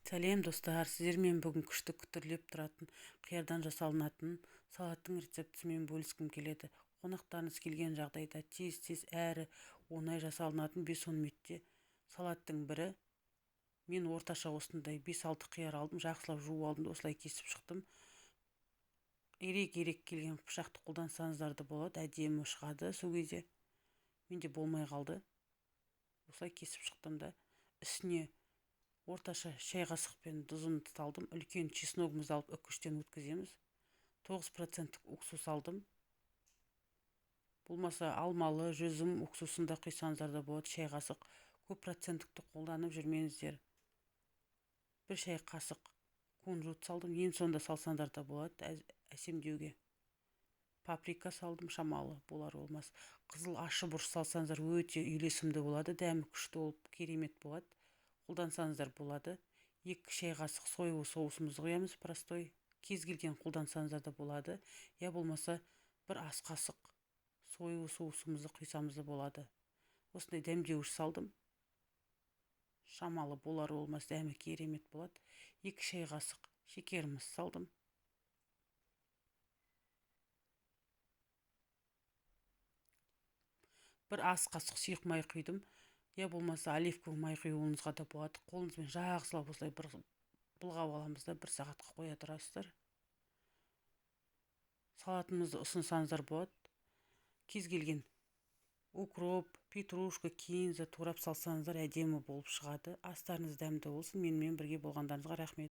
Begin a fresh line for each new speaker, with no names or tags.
Сәлем, достар! Сіздермен бүгін күшті күтірлеп тұратын қиярдан жасалынатын салаттың рецептісімен бөліскім келеді. Қонақтарыңыз келген жағдайда тез-тез әрі оңай жасалынатын 5-10 минутте салаттың бірі. Мен орташа осындай 5-6 қияр алдым, жақсылап жуып алдым, осылай кесіп шықтым. Ирек-ирек келген пышақты қолдансаңыздар да болады, әдемі шығады. Сол кезде менде болмай қалды. Осылай кесіп шықтым да, үстіне орташа шай қасықпен тұзымды салдым. Үлкен чесногымызды алып үкіштен өткіземіз. 9%-тік уксус алдым. Болмаса алмалы, жүзім уксусын да құйсаңыздар да болады, шай қасық. Көп проценттікті қолданып жүрмеңіздер. 1 шай қасық кунжут салдым. Ең соңында салсаңдар да болады әсемдеуге. Паприка салдым, шамалы болар болмас. Қызыл ашы бұрыш салсаңыздар өте үйлесімді болады, дәмі күшті болып керемет болады. Қолдансаңыздар болады. 2 шай қасық соевый соусымызды құямыз, простой. Кез келген қолдансаңыздар да болады. Я болмаса 1 ас қасық соевый соусымызды құйсамыз да болады. Осындай дәмдеуіш салдым. Шамалы болар болмас, дәмі керемет болады. 2 шай қасық шекеріміз салдым. 1 ас қасық сұйық май құйдым. Я болмаса оливковый май құюыңызға да болады. Қолыңызбен жақсылап осылай бір былғап аламыз да, 1 сағатқа қоя тұрасыздар. Салатымызды ұсынсаңыздар болады. Кез келген укроп, петрушка, кинза турап салсаңыздар әдемі болып шығады. Астарыңыз дәмді болсын. Менімен бірге болғандарыңызға рахмет.